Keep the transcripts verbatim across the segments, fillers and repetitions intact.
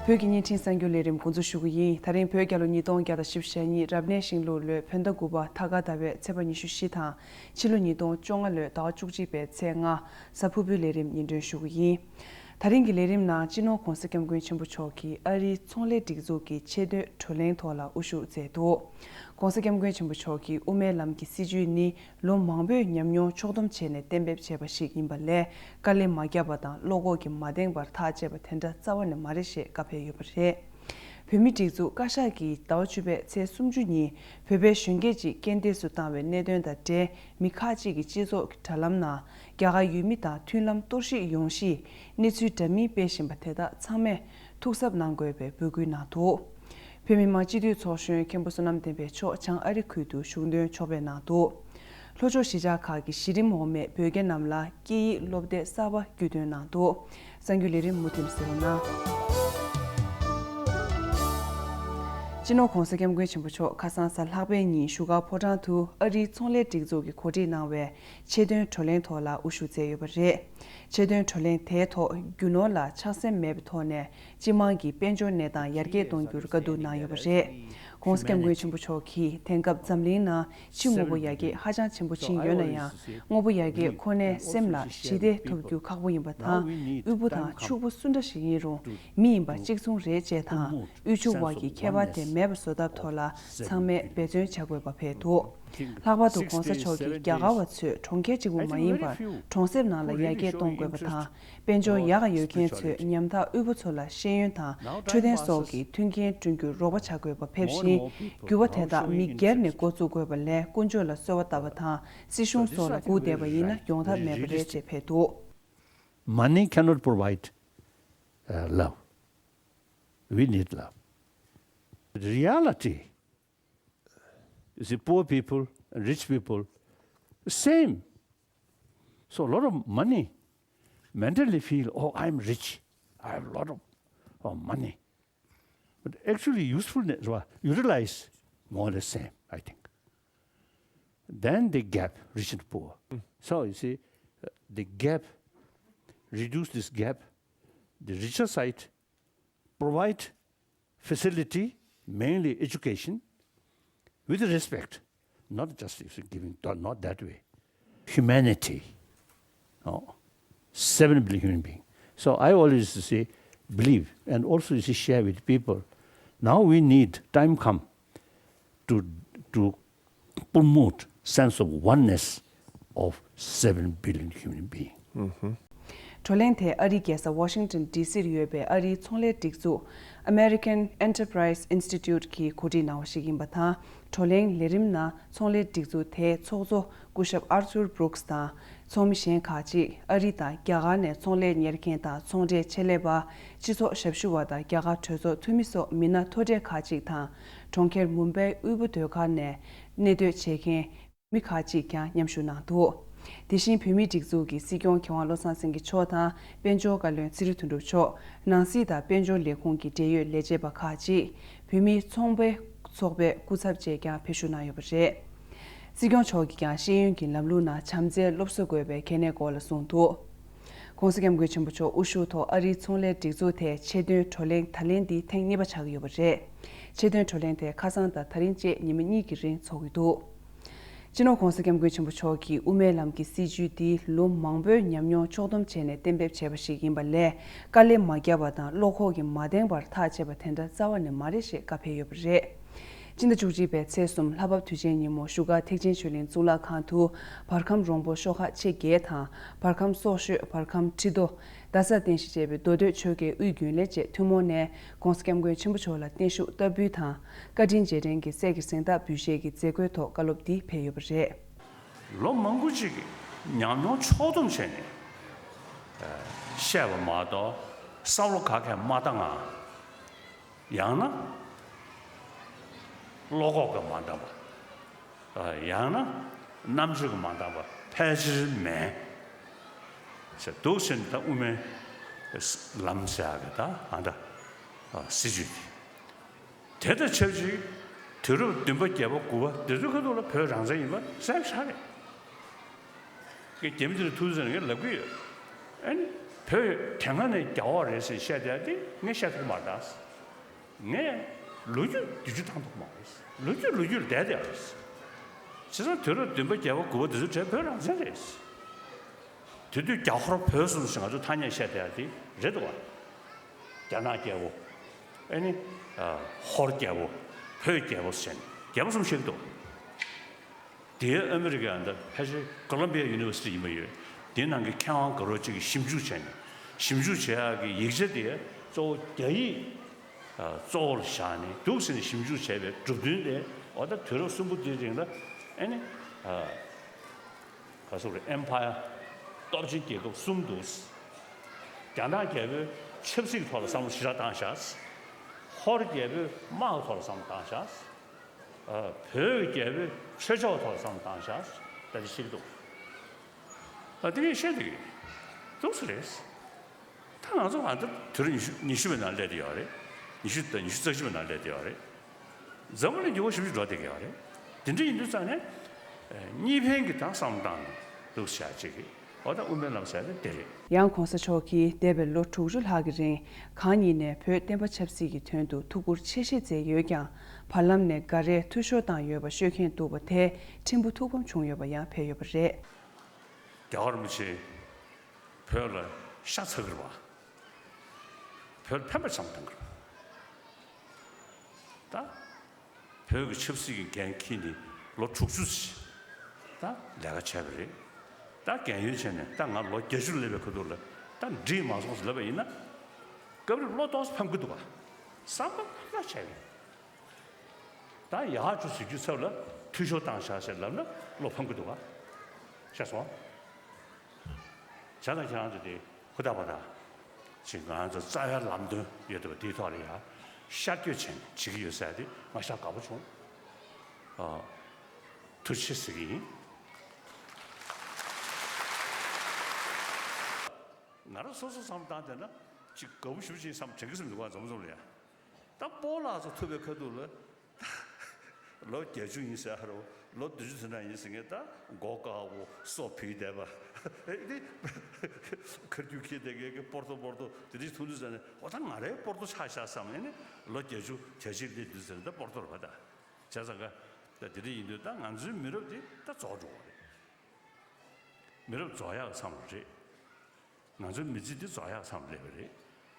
བོད་ཀྱི་བརྙན་འཕྲིན་གསར་འགྱུར་ལས་རིམ་འགོ་འཛུགས་ཞུ་གི་ཡིན། ད་རིང་བོད་རྒྱལ་ལོ་ཉིས་སྟོང་བརྒྱ་དང་བཞི་བཅུ་ཞེ་གཉིས་རབ་གནས་ཤིང་ལུག་ལོའི་བོད་ཟླ་དགུ་པ་ཐར་ཀ་ཟླ་བའི་ཚེས་པ་ཉི་ཤུ་བཞི་དང་ཕྱི་ལོ་ཉིས་སྟོང་བཅོ་ལྔ་ལོའི་ཟླ་བ་བཅུ་གཅིག་པའི་ཚེས་ལྔ། གཟའ་ཕུར་བུའི་ལས་རིམ་སྙན་སྒྲོན་ཞུ་གི་ཡིན། ད་རིང་གི་ལས་རིམ་ནང་སྤྱི་ནོར་༧གོང་ས་༧སྐྱབས་མགོན་ཆེན་པོ་མཆོག་གིས་ཨ་རིའི་ཚོང་ལས་སྒྲིག་འཛུགས་ཀྱི་ཆེད་དོན་བགྲོ་གླེང་ཐོག་ལ་དབུ་བཞུགས་མཛད་འདུག ༧གོང་ས་༧སྐྱབས་མགོན་ཆེན་པོ་མཆོག་གིས་དབུ་མའི་ལམ་གྱི་སྲིད་བྱུས་ནི་ལོ་མང་པོའི་ཉམས་མྱོང་ཕྱོགས་བསྡོམས་བྱས་ནས་གཏན་འབེབས་བྱས་པ་ཞིག་ཡིན་པ་ལས། དཀའ་ལས་མ་བརྒྱབ་པ་དང་བློ་ཁོག་གིས་མ་འདེངས་པར་ཐག་བཅད་པ་དེ་འདྲ་རྩ་བ་ནས་མ་རེད་ཞེས་བཀའ་ཕེབས་ཡོད་པ་རེད། བོད་མིའི་སྒྲིག་འཛུགས་བཀའ་ཤག་གིས་ཟླ་བ་བཅུ་པའི་ཚེས་སུམ་ཅུ་ཉིན་བོད་པའི་གཞོན་སྐྱེས་ཀྱིས་རྐྱེན་འདས་སུ་བཏང་བའི་གནད་དོན་དང་འབྲེལ། མི་ཁག་ཅིག་གིས་སྤྱི་ཚོགས་ཀྱི་དྲ་ལམ་ནང་རྒྱ་གར་ཡུལ་མི་དང་མཐུན་ལམ་གཏོར་བཤིག་ཡོང་གཞིའི་གནས་ཚུལ་འདྲ་མིན་སྤེལ་བཞིན་པ་དེ་དག་ཚང་མས་ཐུགས་གཟབ་གནང་དགོས་པའི་འབོད་སྐུལ་གནང་འདུག་བོད་མི་མང་སྤྱི་འཐུས་ཚོགས་གཞོན་མཁན་པོ་བསོད་ནམས་བསྟན་འཕེལ་མཆོག་བྱང་ཨ་རི་ཁུལ་དུ་བཞུགས་འདོན་ཕྱོགས་ཕེབས་གནང་འདུག་ལྷོ་ཕྱོགས་གཞིས་ཆགས་ཁག་གི་གཞི་རིམ་འོག་མའི་བོད་དགེ་རྣམས་ལ་སྐད་ཡིག་སློབ་དེབ་གསར་པ་བརྒྱུད་སྟོན་གནང་འདུག་གསར་འགྱུར་ལས་རིམ་མུ་མཐུད་གསན་རོགས་གནང་། སྤྱི་ནོར་༧གོང་ས་༧སྐྱབས་མགོན་ཆེན་པོ་མཆོག་ཁ་སང་གཟའ་ལྷག་པའི་ཉིན་བཞུགས་སྒར་ཕོ་བྲང་དུ་ཨ་རིའི་ཚོང་ལས་སྒྲིག་འཛུགས་ཀྱིས་གོ་སྒྲིག་གནང་བའི་ཆེད་དོན་བགྲོ་གླེང་ཐོག་ལ་དབུ་བཞུགས་མཛད་ཡོད་པ་རེད། ཆེད་དོན་བགྲོ་གླེང་དེའི་ཐོག་རྒྱུ་ནོར་ལ་ཆགས་སེམས་མེད་པའི་ཐོག་ནས་སྤྱི་དམངས་ཀྱི་དཔལ་འབྱོར་གནས་སྟངས་ཡར་རྒྱས་གཏོང་རྒྱུར་བཀའ་བསྡུར་གནང་ཡོད་པ་རེད། ༧གོང་ས་༧སྐྱབས་མགོན་ཆེན་པོ་མཆོག་གིས་དེང་སྐབས་འཛམ་གླིང་ནང་ཕྱི་དངོས་པོ་ཡར་རྒྱས་ཧ་ཅང་ཆེན་པོ་ཕྱིན་ཡོད་ན་ཡང་། དངོས་པོ་ཡར་རྒྱས་ཁོ་ནའི་སེམས་ལ་ཞི་བདེ་ཐོབ་རྒྱུ་ཁག་པོ་ཡིན་པ་དང་། དབུལ་པོ་དང་ཕྱུག་པོ་སུ་འདྲ་ཞིག་ཡིན་རུང་མི་ཡིན་པ་གཅིག་མཚུངས་རེད་ཅེས་དང་། དབུལ་ཕྱུག་དབར་གྱི་ཁྱད་པར་དེ་མེད་པ་བཟོ་ཐབས་ཐོག་ལ་ཚང་མས་འབད་བརྩོན་བྱ་དགོས་པ་ཕེབས་འདུག་ལྷག་པར་དུ་༧གོང་ས་མཆོག་གིས་རྒྱ་གར་བ་ཚོས་གྲོང་ཁྱེར་གཅིག་པུ་མ་ཡིན་པར་གྲོང་གསེབ་ནང་ལ་ཡར་རྒྱས་གཏོང་དགོས་པ་དང་། དཔལ་འབྱོར་ཡག་ག་ཡོད་མཁན་ཚོས་ཉམ་ཐག་དབུལ་པོ་ཚོ་ལ་ཤེས་ཡོན་དང་འཕྲོད་བསྟེན་སོགས་ཀྱི་མཐུན་རྐྱེན་བསྐྲུན་རྒྱུར་རོགས་པ་བྱ་དགོས་པ་ཕེབས་ཤིང་། འགྱུར་བ་དེ་དག་མི་སྒེར་ནས་འགོ་བཙུགས་དགོས་པ་ལས་དཀོན་མཆོག་ལ་གསོལ་བ་བཏབ་པ་དང་སྲིད་གཞུང་སོགས་ལ་སྒུག་བསྡད་པ་ཡིན་ན་ཡོང་ཐབས་མེད་པ་རེད་ཅེས་ཕེབས་འདུག Money cannot provide uh, love. We need love. The reality is the poor people and rich people, same. So a lot of money mentally feel, oh, I'm rich. I have a lot of, of money. But actually usefulness, well, utilize more or less same, I think. Then the gap, rich and poor. So you see, uh, the gap, reduce this gap, the richer side, provide facility, mainly education, with respect, not just giving, not that way. Humanity. Oh, seven billion human beings. So I always say, believe, and also you see, share with people. Now we need, time come to, to promote sense of oneness of seven billion human being. བགྲོ་གླེང་དེ་ཨ་རིའི་རྒྱལ་ས་ཝ་ཤིང་ཏོན་ཌི་སིར་ཡོད་པའི་ཨ་རིའི་ཚོང་ལས་སྒྲིག་འཛུགས་American Enterprise Institute གིས་གོ་སྒྲིག་གནང་བ་ཞིག་ཡིན་པ་དང་། བགྲོ་གླེང་ལས་རིམ་ནང་ཚོང་ལས་སྒྲིག་འཛུགས་དེའི་ཚོགས་གཙོ་སྐུ་ཞབས་Arthur Brooks དང་ཚོགས་མི་གཞན་ཁག་ཅིག་ཨ་རི་དང་རྒྱ་གར་ནས་ཚོང་ལས་གཉེར་མཁན་དང་ཚོང་འབྲེལ་ཆེད་ལས་པ། སྤྱི་ཚོགས་ཞབས་ཞུ་བ་དང་རྒྱ་གར་གྲོས་ཚོགས་འཐུས་མི་སོགས་མི་སྣ་མཐོ་གྲས་ཁག་ཅིག་དང་། གྲོང་ཁྱེར་མུམ་བྷའི་དབུལ་པོ་སྡོད་སྒར་ནས་གནས་སྡོད་བྱེད་མཁན་མི་ཁག་ཅིག་ཀྱང་མཉམ་ཞུགས་གནང་འདུག་དེ་བཞིན་བོད་མིའི་སྒྲིག་འཛུགས་ཀྱི་སྲིད་སྐྱོང་མཁས་དབང་བློ་བཟང་སེང་གེ་མཆོག་དང་དཔལ་འབྱོར་བཀའ་བློན་ཚེ་རིང་དོན་གྲུབ་མཆོག་ནང་སྲིད་དང་དཔལ་འབྱོར་ལས་ཁུངས་ཀྱི་འབྲེལ་ཡོད་ལས་བྱེད་པ་ཁག་ཅིག་བོད་མིའི་ཚོང་པའི་ཚོགས་པའི་སྐུ་ཚབ་བཅས་ཀྱང་ཕེབས་ཞུགས་གནང་ཡོད་པ་རེད། སྲིད་སྐྱོང་མཆོག་གིས་ཀྱང་ཤེས་ཡོན་གྱི་ལམ་ལུགས་ནང་བྱམས་བརྩེའི་སློབ་གསོ་དགོས་པའི་གལ་གནད་སྐོར་ལ་གསུངས་འདུག ༸གོང་ས་༸སྐྱབས་མགོན་ཆེན་པོ་མཆོག་དབུ་བཞུགས་ཐོག་ཨ་རིའི་ཚོང་ལས་སྒྲིག་འཛུགས་ཐད་ཆེད་དོན་བགྲོ་གླེང་ད་ལན་འདི་ཐེངས་གཉིས་པ་ཆགས་ཀྱི་ཡོད་པ་རེད། ཆེད་དོན་བགྲོ་གླེང་དེ་ཁ་སང་དང་ད་རིང་བཅས་ཉི་མ་གཉིས་ཀྱི་རིང་འཚོགས་ཀྱི་འདུག་སྤྱི་ནོར་༸གོང་ས་༸སྐྱབས་མགོན་ཆེན་པོ་མཆོག་གིས་དབུ་མའི་ལམ་གྱི་སྲིད་བྱུས་འདི་ལོ་མང་པོའི་ཉམས་མྱོང་ཕྱོགས་བསྡོམས་བྱས་ནས་གཏན་འབེབས་བྱས་པ་ཞིག་ཡིན་པ་ལས། དཀའ་ལས་མ་བརྒྱབ་པ་དང་བློ་ཁོག་གིས་མ་འདེངས་པར་ཐག་བཅད་པ་དེ་འདྲ་རྩ་བ་ནས་མ་རེད་ཞེས་བཀའ་ཕེབས་ཡོད་པ་རེད། སྤྱི་ཟླ་བཅུ་གཅིག་པའི་ཚེས་གསུམ་ལྷ་བབས་དུས་ཆེན་ཉིན་མོ་བཞུགས་སྒར་ཐེག་ཆེན་ཆོས་གླིང་གཙུག་ལག་ཁང་དུ་བར་ཁམས་རོང་པོ་ཤོག་ཁག་ཆེ་བརྒྱད་དང་། བར་ཁམས་སྲོག་ཤོད། བར་ཁམས་ཁྲི་རྡོ། རྡ་ས་བསྟན་བཞི་བཅས་པའི་མདོ་སྟོད་ཆོལ་ཁའི་དབུས་རྒྱུན་ལས་བཅས་ཐུན་མོང་ནས་༸གོང་ས་༸སྐྱབས་མགོན་ཆེན་པོ་མཆོག་ལ་བརྟན་བཞུགས་བསྟར་འབུལ་དང་། བཀའ་དྲིན་རྗེས་དྲན་གྱི་སྲས་ཀྱི་གཟེངས་རྟགས་འབུལ་བཞེས་ཀྱི་མཛད་སྒོའི་ཐོག་བཀའ་སློབ་འདི་ཕེབས་ཡོད་པ་རེད། ལོ་མང་པོ་ཅིག་གི་ཉམས་མྱོང་ཕྱོགས་བསྡོམས་བྱས་ནས་བཤད་པ་མ་གཏོགས་བསམ་བློ་ག་གས་མ་བཏང་ང་། ཡང་ན་བློ་ཁོག་གིས་མ་འདང་བ། ཡང་ན་རྣམ་དཔྱོད་ཀྱིས་མ་འདང་བ་ཕལ་ཆེར་མེད། ཟེར་འདུག་ཟེར་ནས་ད་དབུ་མའི་ལམ་ཟེར་ཡག་གི་ད་ཨ་འདྲ་སྲིད་བྱུས་དེ། དེ་དང་ཆབས་ཅིག་དུས་རབས་བདུན་པ་བརྒྱད་པ་དགུ་པ་དེ་ཚོའི་ཁ་ཐུག་ལ་བོད་རང་བཙན་ཡིན་པ་གསལ་པོ་ཆགས་རེད། ཀྱི་རྒྱ་མི་དེ་ལ་ཐུག་ཟེར་ངས་ལབ་ཀྱི་ཡོད། ཨ་ནི། བོད་དེ་སྔ་ནས་རྒྱ་འོག་རེད་ཟེར་བཤད་བསྡད་དེ་ངས་བཤད་ཐུབ་མ་རེད་ད། ངས་ལོ་རྒྱུས་བསྡུས་རྒྱུ་བཏང་ཐུབ་མ་རེད། ལོ་རྒྱུས་ལོ་རྒྱུས་ལ་བསྡད་བསྡད་རེད། བྱས་ཙང་དུས་རབས་བདུན་པ་བརྒྱད་པ་དགུ་པ་འདི་ཚོ་གྲས་བོད་རང་བཙན་རེད། དེ་དུས་རྒྱ་ཧོར་བོད་གསུམ་ཞེས་ང་ཚོ་ཐ་སྙད་བཤད་བསྡད་དེ་རེད་འདུག་བ། རྒྱ་ནག་རྒྱལ་པོ། ཨེ་ནི། ཧོར་རྒྱལ་པོ། བོད་རྒྱལ་པོ་ཟེར་ནས་རྒྱལ་པོ་གསུམ་བཤད་ཀྱི་འདུག་དེའི་ཨ་མི་རི་ཀའི་ཨ་མདའ་ཕལ་ཆེར་ཀོ་ལམ་བི་ཡ་ཡུ་ནི་ཝར་སི་ཊི་ཡིན་པ་ཡོད། དེའི་ནང་གི་མཁས་དབང་འགའ་རོ་གཅིག་གིས་ཞིབ་འཇུག་བྱས་ནས། ཞིབ་འཇུག་བྱེད་ཡག་གི་ཡིག་ཆ་དེ་གཙོ་བོ་རྒྱ་ཡིག་གཙོ་བོར་བཞག་ནས་འདུག་ཟེར་ནས་ཞིབ་འཇུག་བྱས་པའི་གྲུབ་དོན་དེ་འོ་ད་དུས་རབས་གསུམ་པོ་དེའི་རིང་ལ་ཨེ་ནི། ག་སོགས་རེད། ཨེམ་ཕ་ཡར། སྟོབས་ཆེན་རྒྱལ་ཁབ་གསུམ་འདུག་རྒྱ་ནག་རྒྱལ་པོས་ཆབ་སྲིད་ཀྱི་ཐོག་ལ་བསམ་བློ་ཞེ་དྲག་བཏང་བཞག་ཧོར་རྒྱལ་པོས་དམག་གི་ཐོག་ལ་བསམ་བློ་བཏང་བཞག་བོད་རྒྱལ་པོས་ཆོས་ཕྱོགས་ཐོག་ལ་བསམ་བློ་བཏང་བཞག་ད་ཅི་ཤེས་ཀྱི་འདུག་ད་དེ་ངས་བཤད་འདོད་ཀྱི་འདུག་ས་རེད། ད་ང་ཚོ་ང་ཚོ་དུས་རབས་ཉི་ཤུ་ཉི་ཤུ་པའི་ནང་སླེབས་བསྡད་ཡོད་རེད། ཉི་ཤུ་དང་ཉི་ཤུ་རྩ་གཅིག་པའི་ནང་སླེབས་བསྡད་ཡོད་རེད། འཛམ་བུ་གླིང་འགྱུར་བ་ཞེ་པོ་ཅིག་འགྲོ་བསྡད་ཀྱི་ཡོད་རེད། དེ་འདྲ་ཡིན་དུས་ཙང་ནས། གཉིས་ཕན་གྱི་ད་བསམ་བློ་བཏང་ནས་འདུག་བྱ་བྱེད་ཀྱི་འོ་ད་དབུ་མའི་ལམ་ཟེར་ཡ་དེ་རེད། ཡང་གོང་ས་མཆོག་གིས་འདས་པའི་ལོ་དྲུག་ཅུ་ལྷག་གི་རིང་གང་ཉིད་ནས་བོད་བསྟན་པ་ཆབ་སྲིད་ཀྱི་དོན་དུ་ཐུགས་ཁུར་ཆེ་བཞེས་མཛད་ཡོད་ཀྱང་། བར་ལམ་ནས་འགའ་རེས་འཐུས་ཤོར་བཏང་ཡོད་པ་ཤོད་མཁན་འདུག་པ་དེས་ཕྲན་བུ་ཐུགས་ཕམ་བྱུང་ཡོད་པ་ཡང་ཕེབས་ཡོད་པ་རེད། རྒྱལ་བ་རིན་པོ་ཆེས་བོད་ལ་ཤ་ཚ་གི་རེད་པ། བོད་ཕན་པ་ཙམ་གཏོང་གི་རེད་པ། ད་བོད་ཀྱི་ཆབ་སྲིད་ཀྱི་འགན་འཁྱེར་ནས་ལོ་དྲུག་ཅུ་ཞིག་ད་ལས་ཀ་བྱས་པ་རེད། ད་རྒན་ཡོལ་བྱས་ནས་ད་ང་ལོ་བརྒྱད་ཅུ་སླེབས་པའི་ཁ་ཐུག་ལ་ད་འགྲིག་མ་སོང་ཟེར་ལབ་པ་ཡིན་ན། སྐབས་རེ་བློ་ཏོག་ཙམ་ཕམ་གི་འདུག་ག་བསམ་པ་ཕམ་ཡག་བྱས་ཡོད། ད་ཡག་ཅིག་ཟེར་རྒྱུའི་ཚབ་ལ་འཐུས་ཤོར་བཏང་བཞག་ཟེར་ལབ་ན་བློ་ཕམ་གི་འདུག་ག་ཤེས་སོང་། བྱས་ཙང་ཁྱེད་རང་ཚོ་དེ་ཧུར་ཐག་པ་དང་། ཅིག་ང་རང་ཚོ་རྩ་བའི་ལམ་སྟོན་ཡོད་འདུག་པ་དེའི་ཐོག་ལ་ཡང་ཤར་བསྐྱོད་བྱས་ནས་བྱེད་ཀྱི་ཡོད་ཟེར་ཡ་དེ་ང་ཤ་དགའ་པོ་བྱུང་། ཨ། ཐུགས་རྗེ་ཆེ་ཟེར་གྱི་ཡིན། ང་རང་སོ་སོ་བསམ་བློ་བཏང་བསྡད་ན་ཅིག་དགའ་པོ་ཞེ་པོ་ཅིག་བསམ་དྲན་གྱི་བསམ་འདུག་ག་འཛོམས་འཛོམས་ལ་ཡ། ད་སྤོ་ལགས་ཚོ་ཐུག་པའི་ཁ་ཐུག་ལ། ལོ་བརྒྱད་ཅུ་ཡིན་ཟེར་ཧ་རོ། ལོ་བདུན་ཅུ་ཟིན་ན་ཡིན་ཟེར་ངས་ད་མགོ་དཀར་པོ་སོ་བུད་བསྡད་པ། ཨེ་ནི། ཁ་རྒྱུག་ཁྱེར་བསྡད་མཁན་གྱི་སྤོ་ཏོ་སྤོ་ཏོ་དེ་འདྲ་མཐོང་དུས་ཙང་ནས་འོ་ད་ང་རའི་སྤོ་ཏོ་ཆགས་ཤག་བསམ། ཨེ་ནི། ལོ་བརྒྱད་ཅུ་གྱ་གཅིག་སླེབས་དུས་ཙང་ནས་ད་སྤོ་ཏོ་རེད་པ་ད། བྱས་ཙང་ག་ད་དེ་འདྲ་ཡིན་དུས་ད་ང་ཚོའི་མི་རབས་དེ་ད་རྫོགས་འགྲོ་བ་རེད། མི་རབས་རྫོགས་ཡག་མཚམས་རེད། ང་ཚོའི་མི་ཚེ་འདི་རྫོགས་ཡག་མཚམས་སླེབས་པ་རེད།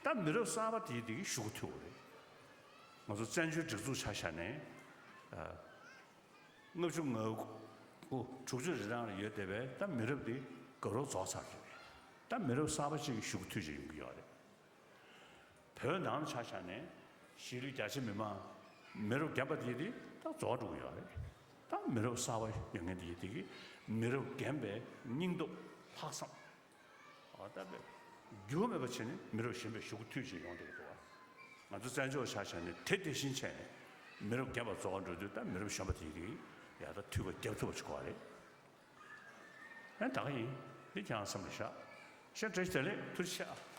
ད་མི་རབས་གསར་པ་དེའི་དེ་གི་གཞུག་གུ་ཐུག་པ་རེད། ང་ཚོ་བཙན་བྱོལ་སྒྲིག་འཛུགས་ཆ་བཞག་ནས། ཨ། ལྔ་བཅུ་ང་དགུ་དྲུག་ཅུ་རེ་གྲངས་ལ་ཡོད་བསྡད་པའི་ད་མི་རབས་འདི་དགའ་རབ་རྫོགས་ཚར་རེད། ད་མི་རབས་གསར་པ་ཅིག་གི་གཞུག་གུ་ཐུག་ཅིག་ཡོང་གི་ཡོད་རེད། བོད་ནང་ལ་ཆ་བཞག་ནས་གཞིས་ལུས་རྒྱ་ཆེ་མི་མང་མི་རབས་རྒན་པ་དེ་དེ་ད་རྫོགས་འགྲོ་གི་ཡོད་རེད། ད་མི་རབས་གསར་པ་ཡོང་མཁན་དེ་དེ་གི་མི་རབས་རྒན་པའི་སྙིང་སྟོབས་ལྷག་བསམ། ཨ་ད་པས་འགྱུར་མེད་པ་བྱས་ནས་མི་རབས་གཞོན་པའི་གཞུག་གུ་ཐུག་ཅིག་ཡོང་བསྡད་ཀྱི་འདུག་བ། ང་ཚོ་བཙན་བྱོལ་ཆ་བཞག་ནས་དེ་དེ་བཞིན་བྱས་ནས་མི་རབས་རྒན་པ་རྫོགས་འགྲོ་དུས་ད་མི་རབས་གཞོན་པ་དེ་དེ་གི་ཡ་ད་ཐུག་པ་རྒྱབ་ཐུབ་པ་ཅིག་དགོས་པ་རེད། ཨེ་ད་ག་ཡིན། འདི་ཁྱེད་རང་བསམ་བློ་བཞག་ཤ་བཀྲ་ཤིས་བདེ་ལེགས། ཐུགས་རྗེ་ཆེ།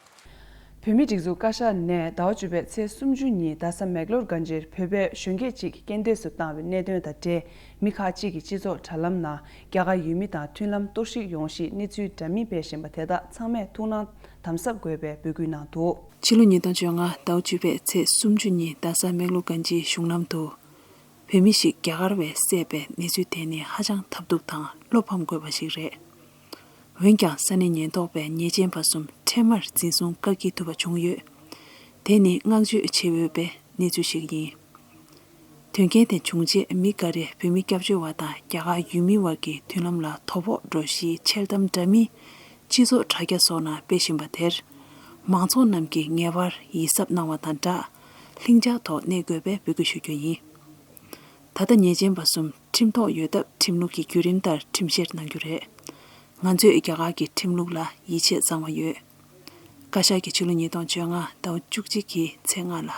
བོད་མིའི་སྒྲིག་འཛུགས་བཀའ་ཤག་ནས་ཟླ་བ་བཅུ་པའི་ཚེས་སུམ་ཅུ་ཉིན་རྡ་ས་མེག་ལོར་གྷན་ཇིར་བོད་པའི་གཞོན་སྐྱེས་གཅིག་རྐྱེན་འདས་སུ་བཏང་བའི་གནད་དོན་དང་འབྲེལ། མི་ཁག་ཅིག་གིས་སྤྱི་ཚོགས་དྲ་ལམ་ནང་རྒྱ་གར་ཡུལ་མི་དང་མཐུན་ལམ་གཏོར་བཤིག་ཡོང་གཞིའི་གནས་ཚུལ་འདྲ་མིན་སྤེལ་བཞིན་པ་དེ་དག་ཚང་མས་ཐུགས་སྣང་དམ་ཟབ་དགོས་པའི་འབོད་སྐུལ་གནང་འདུག་ཕྱི་ལོ་ཉིས་སྟོང་བཅོ་ལྔ་ཟླ་བ་བཅུ་པའི་ཚེས་སུམ་ཅུ་ཉིན་རྡ་ས་མེག་ལོར་གྷན་ཇིའི་གཞུང་ལམ་དུ། བོད་མི་ཞིག་རྒྱ་གར་བས་བསད་པའི་གནས་ཚུལ་དེ་ནི་ཧ་ཅང་ཐབས་སྡུག་དང་བློ་ཕམ་དགོས་པ་ཞིག་རེད། འོན་ཀྱང་ས་གནས་ཉེན་རྟོག་པས་ཉེས་ཅན་པ་གསུམ་འཕྲལ་མར་འཛིན་བཟུང་བཀག་སྐྱིལ་ཐུབ་པ་བྱུང་ཡོད། དེ་ནི་བསྔགས་བརྗོད་བྱེད་འོས་པའི་གནས་ཚུལ་ཞིག་ཡིན། དོན་རྐྱེན་དེ་བྱུང་རྗེས་མི་འགའ་རེས་བོད་མི་སྐྱབས་བཅོལ་བ་དང་རྒྱ་གར་ཡུལ་མི་བར་གྱི་མཐུན་ལམ་ལ་དོ་ཕོག་འགྲོ་གཞིའི་འཆལ་གཏམ་འདྲ་མིན་སྤྱི་ཚོགས་དྲ་རྒྱ་སོགས་ནང་སྤེལ་བཞིན་པ་དེར། མང་ཚོགས་རྣམས་ཀྱིས་ངེས་པར་ཡིད་གཟབ་གནང་བ་དང་སྦྲགས། ལྷིང་འཇགས་ཐོག་གནས་དགོས་པའི་འབོད་སྐུལ་ཞུ་རྒྱུ་ཡིན། ད་ལྟ་ཉེས་ཅན་པ་གསུམ་ཁྲིམས་ཐོག་ཡོད་སྟབས་ཁྲིམས་ལུགས་ཀྱི་བརྒྱུད་རིམ་ལྟར་ཁྲིམས་བཤེར་གནང་རྒྱུ་རེད། ང་ཚོས་རྒྱ་གར་གྱི་ཁྲིམས་ལུགས་ལ་ཡིད་ཆེས་གཙང་བ་ཡོད། བཀའ་ཤག་གིས་ཕྱི་ལོ་ཉིས་སྟོང་བཅོ་ལྔ་ཟླ་བ་བཅུ་གཅིག་གི་ཚེས་ལྔ་ལ།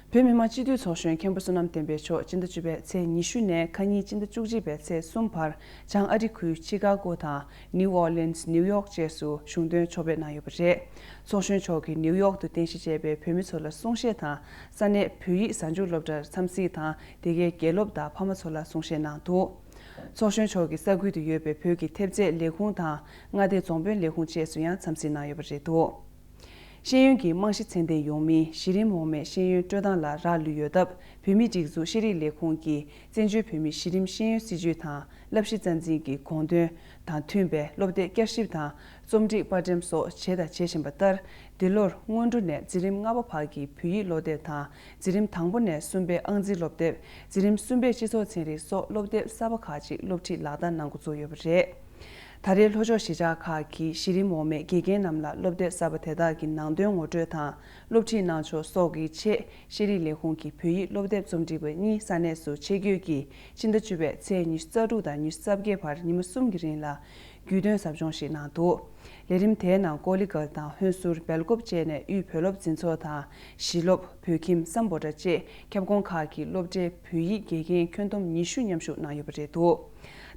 བོད་མི་མང་སྤྱི་འཐུས་ཚོགས་གཞོན་མཁན་པོ་བསོད་ནམས་བསྟན་འཕེལ་མཆོག་སྤྱི་ཟླ་བཅུ་པའི་ཚེས་ཉི་ཤུ་ནས་ཁ་ཉིན་སྤྱི་ཟླ་བཅུ་གཅིག་པའི་ཚེས་གསུམ་བར་བྱང་ཨ་རི་ཁུལ་ཆི་ཀ་གོ་དང་ནིའུ་ཨོ་ལིན་སི། ནིའུ་ཡོག་བཅས་སུ་གཞུང་དོན་ཕྱོགས་ཕེབས་གནང་ཡོད་པ་རེད། ཚོགས་གཞོན་མཆོག་གིས་ནིའུ་ཡོག་ཏུ་རྟེན་གཞི་བྱས་པའི་བོད་མི་ཚོ་ལ་གསུང་བཤད་དང་ས་གནས་བོད་ཡིག་གཟའ་མཇུག་སློབ་གྲྭར་འཚམས་གཟིགས་དང་དེ་གའི་དགེ་སློབ་དང་ཕ་མ་ཚོ་ལ་གསུང་བཤད་གནང་འདུག་ཚོགས་གཞོན་མཆོག་གིས་ས་ཁུལ་དུ་ཡོད་པའི་བོད་ཀྱི་ཐེབས་རྩའི་ལས་ཁུངས་དང་མངའ་སྡེ་རྫོང་དཔོན་ལས་ཁུངས་བཅས་སུ་ཡང་འཚམས་གཟིགས་གནང་ཡོད་པ་རེད་འདུག་ཤེས་ཡོན་གྱི་རྨང་གཞི་ཚད་ལྡན་ཡོང་མིན། གཞི་རིམ་འོག་མའི་ཤེས་ཡོན་སྤྲོད་སྟངས་ལ་རག་ལུས་ཡོད་སྟབས། བོད་མིའི་སྒྲིག་འཛུགས་ཤེས་རིག་ལས་ཁུངས་ཀྱིས་བཙན་བྱོལ་བོད་མིའི་གཞི་རིམ་ཤེས་ཡོན་སྲིད་བྱུས་དང་བསླབ་གཞི་རྩ་འཛིན་གྱི་དགོངས་དོན་དང་མཐུན་པའི་སློབ་དེབ་བསྐྱར་ཞིབ་དང་རྩོམ་སྒྲིག་དཔར་འགྲེམས་སོགས་བྱས་དང་བྱེད་བཞིན་པ་ལྟར། འདི་ལོར་སྔོན་འགྲོ་ནས་འཛིན་རིམ་ལྔ་པ་བར་གྱི་བོད་ཡིག་སློབ་དེབ་དང་། འཛིན་རིམ་དང་པོ་ནས་གསུམ་པའི་ཨང་རྩིས་སློབ་དེབ། འཛིན་རིམ་གསུམ་པའི་སྤྱི་ཚོགས་ཚན་རིག་སོགས་སློབ་དེབ་གསར་པ་ཁག་ཅིག་སློབ་ཁྲིད་ལག་བསྟར་གནང་འགོ་བཙུགས་ཡོད་པ་རེད། ད་རེས་ལྷོ་ཕྱོགས་གཞིས་ཆགས་ཁག་གི་གཞི་རིམ་འོག་མའི་དགེ་རྒན་རྣམས་ལ་སློབ་དེབ་གསར་པ་དེ་དག་གི་ནང་དོན་ངོ་སྤྲོད་དང་སློབ་ཁྲིད་གནང་ཕྱོགས་སོགས་ཀྱི་ཆེད། ཤེས་རིག་ལས་ཁུངས་ཀྱི་བོད་ཡིག་སློབ་དེབ་རྩོམ་སྒྲིག་པ་གཉིས་ས་གནས་སུ་ཆེད་བསྐྱོད་ཀྱིས་སྤྱི་ཟླ་བཅུ་པའི་ཚེས་ཉི་ཤུ་རྩ་དྲུག་དང་ཉི་ཤུ་རྩ་བརྒྱད་བར་ཉི་མ་གསུམ་གྱི་རིང་ལ་རྒྱུས་སྟོན་ཟབ་སྦྱོང་ཞིག་གནང་འདུག་ལས་རིམ་དེའི་ནང་ཀོ་ལི་གྷལ་དང་ཧོན་སུར། སྦེལ་ཀོབ་བཅས་ནས་དབུས་བོད་སློབ་འཛིན་ཚོགས་དང་། གཞིས་སློབ། བོད་ཁྱིམ། སམ་བྷོ་ཊ་བཅས་ཁྱབ་ཁོངས་ཁག་གི་སློབ་གྲྭའི་བོད་ཡིག་དགེ་རྒན་ཁྱོན་བསྡོམས་ཉི་ཤུ་མཉམ་ཞུགས་གནང་ཡོད་པ་རེད་འདུག་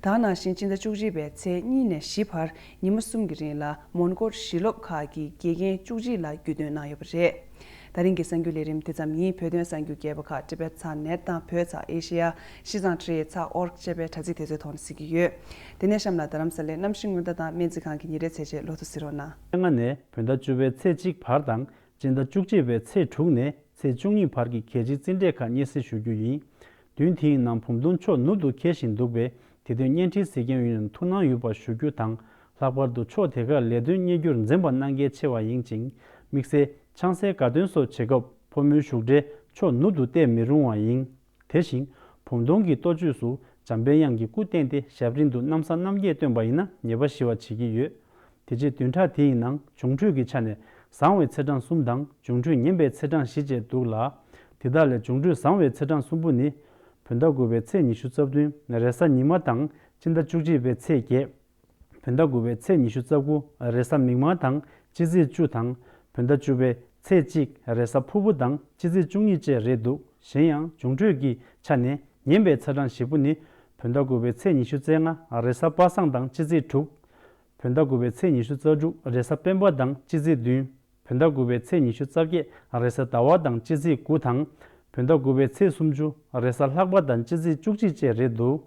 ད་ག་ནང་བཞིན་སྤྱི་ཟླ་བཅུ་གཅིག་པའི་ཚེས་གཉིས་ནས་བཞི་བར་ཉི་མ་གསུམ་གྱི་རིང་ལ་མོན་གྷོར་གཞིས་སློབ་ཁག་གི་དགེ་རྒན་བཅུ་གཅིག་ལ་རྒྱུས་སྟོན་གནང་ཡོད་པ་རེད། ད་རིང་གི་གསར་འགྱུར་ལས་རིམ་དེ་ཙམ་ཡིན། བོད་དོན་གསར་འགྱུར་རྒྱས་པ་ཁག་Tibet Satnet དང་བོད་ཚགས་Asia Shizang Trade ཚགས་org བཅས་པའི་དྲ་ཚིགས་དེ་ཚོའི་ཐོག་ནས་གཟིགས་ཀྱི་ཡོད། དེ་ནས་གཤམ་ལ་རྡ་རམ་ས་ལའི་གནམ་གཤིས་སྔོན་བརྡ་དང་སྨན་རྩིས་ཁང་གི་ཉིན་རེའི་ཚེས་ཆེན་ལོ་ཐོ་གཟིགས་རོགས་གནང་། ལྔ་ནས་བོད་ཟླ་བཅུ་པའི་ཚེས་གཅིག་བར་དང་སྤྱི་ཟླ་བཅུ་གཅིག་པའི་ཚེས་དྲུག་ནས་ཚེས་བཅུ་གཉིས་བར་གྱི་གལ་ཆེའི་རྩིས་འབྲས་ཁག་སྙན་སེང་ཞུ་རྒྱུ་ཡིན། བདུན་དེའི་ནང་བུམ་སྟོང་ཕྱོགས་ནུབ་ཏུ་འཁེལ་བཞིན་འདུག་པས། དེ་དོན་བརྙན་འཕྲིན་གཟིགས་མཁན་ཡོངས་ནས་ཐུགས་སྣང་ཡོད་པ་ཞུ་རྒྱུ་དང་། ལྷག་པར་དུ་ཕྱོགས་དེ་གར་ལས་དོན་གཉེར་རྒྱུར་འཛེམ་པ་གནང་གལ་ཆེ་བ་ཡིན་ཅིང་། དམིགས་བསལ་ཆང་སའི་དགའ་སྟོན་སོགས་བྱེད་སྐབས་ཕོ་མོའི་བཞུགས་གྲལ་ཕྱོགས་ནུབ་ཏུ་གཏད་མི་རུང་བ་ཡིན། དེ་བཞིན་བུམ་སྟོང་གི་གཏོ་བཅོས་སུ་འཇམ་པའི་དབྱངས་ཀྱི་སྐུ་བསྟན་ཏེ་ཞབས་རིམ་དུ་གནམ་ས་གནམ་རྒྱས་བཏོན་པ་ཡིན་ན་ཉེས་པ་ཞི་བ་བྱེད་ཀྱི་ཡོད། དེ་རྗེས་བདུན་ཕྲག་དེའི་ནང་འབྱུང་འཕྲོད་ཀྱི་ཆ་ནས་བཟང་བའི་ཚེས་གྲངས་གསུམ་དང་འབྱུང་འཕྲོད་ངན་པའི་ཚེས་གྲངས་བཞི་བཅས་འདུག་ལ། དེ་དག་ལས་འབྱུང་འཕྲོད་བཟང་བའི་ཚེས་གྲངས་གསུམ་པོ་ནི། བོད་ཟླ་དགུ་པའི་ཚེས་ཉི་ཤུ་རྩ་བདུན་རེས་གཟའ་ཉི་མ་དང་སྤྱི་ཟླ་བཅུ་གཅིག་པའི་ཚེས་བརྒྱད། བོད་ཟླ་དགུ་པའི་ཚེས་ཉི་ཤུ་རྩ་དགུ་རེས་གཟའ་མིག་དམར་དང་སྤྱི་ཚེས་བཅུ་དང་། བོད་ཟླ་བཅུ་པའི་ཚེས་གཅིག་རེས་གཟའ་ཕུར་བུ་དང་སྤྱི་ཚེས་བཅུ་གཉིས་བཅས་རེད་འདུག་གཞན་ཡང་འབྱུང་འཕྲོད་ཀྱི་ཆ་ནས་ངན་པའི་ཚེས་གྲངས་བཞི་པོ་ནི། བོད་ཟླ་དགུ་པའི་ཚེས་ཉི་ཤུ་རྩ་ལྔ་རེས་གཟའ་པ་སངས་དང་སྤྱི་ཚེས་དྲུག་བོད་ཟླ་དགུ་པའི་ཚེས་ཉི་ཤུ་རྩ་དྲུག་རེས་གཟའ་སྤེན་པ་དང་སྤྱི་ཚེས་བདུན། བོད་ཟླ་དགུ་པའི་ཚེས་ཉི་ཤུ་རྩ་བརྒྱད་རེས་གཟའ་ཟླ་བ་དང་སྤྱི་ཚེས་དགུ་དང་། བོད་ཟླ་དགུ་པའི་ཚེས་སུམ་ཅུ་རེས་གཟའ་ལྷག་པ་དང་སྤྱི་ཚེས་བཅུ་གཅིག་བཅས་རེད་འདུག་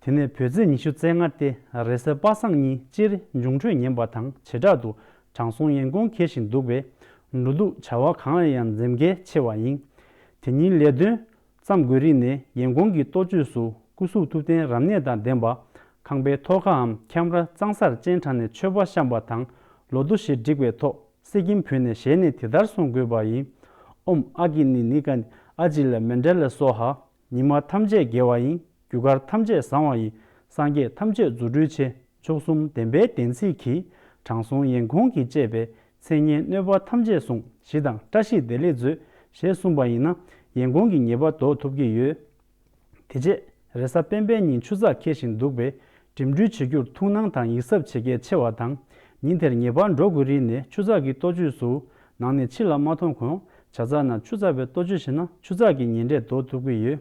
དེ་ནས་བོད་ཚེས་ཉི་ཤུ་རྩ་ལྔ་སྟེ་རེས་གཟའ་པ་སངས་ཉིན་སྤྱིར་འབྱུང་འཕྲོད་ངན་པ་དང་བྱེ་བྲག་ཏུ་དྲང་སྲོང་ཡན་གོང་འཁེལ་བཞིན་འདུག་པས། འགྲོ་འདུག་བྱ་བ་གང་ལ་ཡང་འཛེམ་གལ་ཆེ་བ་ཡིན། དེ་ཉིན་ལས་དོན་མཚམས་དགོས་རིགས་ནས་ཡན་གོང་གི་གཏོ་བཅོས་སུ་སྐུ་གཟུགས་ཐུབ་བསྟན་རབ་གནས་དང་ལྡན་པ། ཁང་པའི་ཐོག་ཁའམ་ཁྱམས་ར་གཙང་སར་སྤྱན་དྲངས་ནས་མཆོད་པ་བཤམས་པ་དང་ལོ་ཐོ་ཞིག་བསྒྲིགས་པའི་ཐོག་གསེར་སྐྱེམས་ཕུལ་ནས་ཞལ་ནས་དེ་ལྟར་གསུང་དགོས་པ་ཡིན། ཨོཾ་ཨ་ཀི་ནི་ནི་ཀ་ནི་ཨ་ཇི་ལ་མནྡ་ལ་སྭཱ་ཧཱ། ཉི་མ་ཐམས་ཅད་དགེ་བ་ཡིན། རྒྱུ་སྐར་ཐམས་ཅད་བཟང་བ་ཡིན། སངས་རྒྱས་ཐམས་ཅད་རྫུ་འཕྲུལ་ཆེ། མཆོག་གསུམ་བདེན་པའི་བདེན་ཚིག་གིས། དྲང་སྲོང་ཡན་གོང་གིས་བཅས་པའི། མཚན་སྙན་གནོད་པ་ཐམས་ཅད་བསྲུང་། ཞི་དང་བཀྲ་ཤིས་བདེ་ལེགས་མཛོད། ཞེས་གསུངས་པ་ཡིན་ན་ཡན་གོང་གི་ཉེས་པ་ཟློག་ཐུབ་ཀྱི་ཡོད། དེ་རྗེས་རེས་གཟའ་སྤེན་པའི་ཉིན་ཆུ་ཚགས་འཁེལ་བཞིན་འདུག་པས། འགྲིམ་འགྲུལ་བྱེད་རྒྱུར་ཐུགས་སྣང་དང་ཡིད་གཟབ་བྱེད་གལ་ཆེ་བ་དང་། ཉིན་དེར་ངེས་པར་འགྲོ་དགོས་རིགས་ནས་ཆུ་ཚགས་ཀྱི་གཏོ་བཅོས་སུ་ནང་ནས་ཕྱི་ལ་མ་མཐོང་གོང་བྱ་ཚགས་ནང་ཆུ་ཚགས་པའི་གཏོ་བཅོས་བྱས་ན་ཆུ་ཚགས་ཀྱི་ཉེན་འབྲས་ཟློག་ཐུབ་ཀྱི་ཡོད།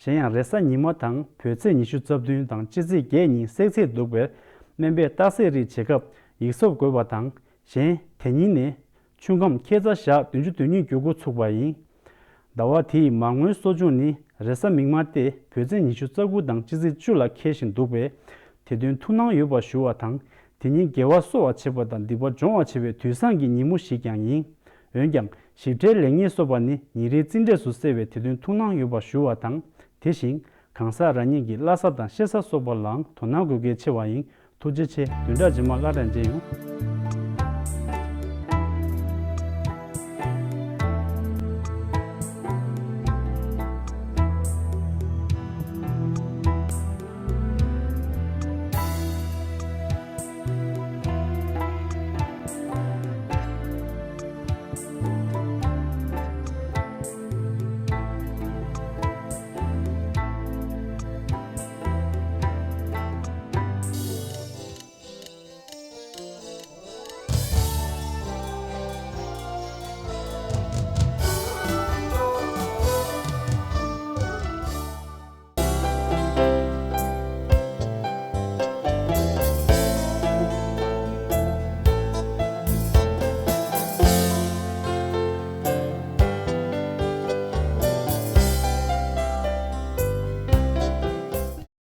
གཞན་ཡང་རེས་གཟའ་ཉི་མ་དང་བོད་ཚེས་ཉི་ཤུ་རྩ་བདུན་དང་སྤྱི་ཚེས་བརྒྱད་ཉིན་བསྲེག་ཚེས་འདུག་པས། སྨན་པས་རྟགས་གསལ་རིགས་བྱེད་སྐབས་ཡིད་གཟབ་དགོས་པ་དང་། གཞན། དེ་ཉིན་ནས་ཆུ་ཁམས་ཁྱད་མཚར་ཞག་བདུན་ཅུ་དོན་གཉིས་འགྱུར་འགོ་ཚུགས་པ་ཡིན། ཟླ་བ་དེ་ཡི་མར་ངོའི་གསོ་སྦྱོང་ནི་རེས་གཟའ་མིག་དམར་ཏེ་བོད་ཚེས་ཉི་ཤུ་རྩ་དགུ་དང་སྤྱི་ཚེས་བཅུ་ལ་འཁེལ་བཞིན་འདུག་པས། དེ་དོན་ཐུགས་སྣང་ཡོད་པ་ཞུ་བ་དང་། དེ་ཉིན་དགེ་བ་གསོ་བར་བྱེད་པ་དང་སྡིག་པ་སྦྱོང་བར་བྱེད་པའི་དུས་བཟང་གི་ཉིན་མོ་ཞིག་ཀྱང་ཡིན། འོན་ཀྱང་ཞིབ་ཕྲའི་ལེགས་ཉེས་སོགས་པ་ནི་ཉིན་རེའི་རྩིས་འབྲས་སུ་གསལ་བས་དེ་དོན་ཐུགས་སྣང་ཡོད་པ་ཞུ་བ་དང་། དེ་བཞིན་གང་ཟག་རང་ཉིད་ཀྱི་བླ་གཟའ་དང་གཤེད་གཟའ་སོགས་པ་ལའང་དོ་སྣང་དགོས་གལ་ཆེ་བ་ཡིན། ཐུགས་རྗེ་ཆེ། བདུན་ཕྲག་རྗེས་མར་སླར་ཡང་མཇལ་ཡོང་།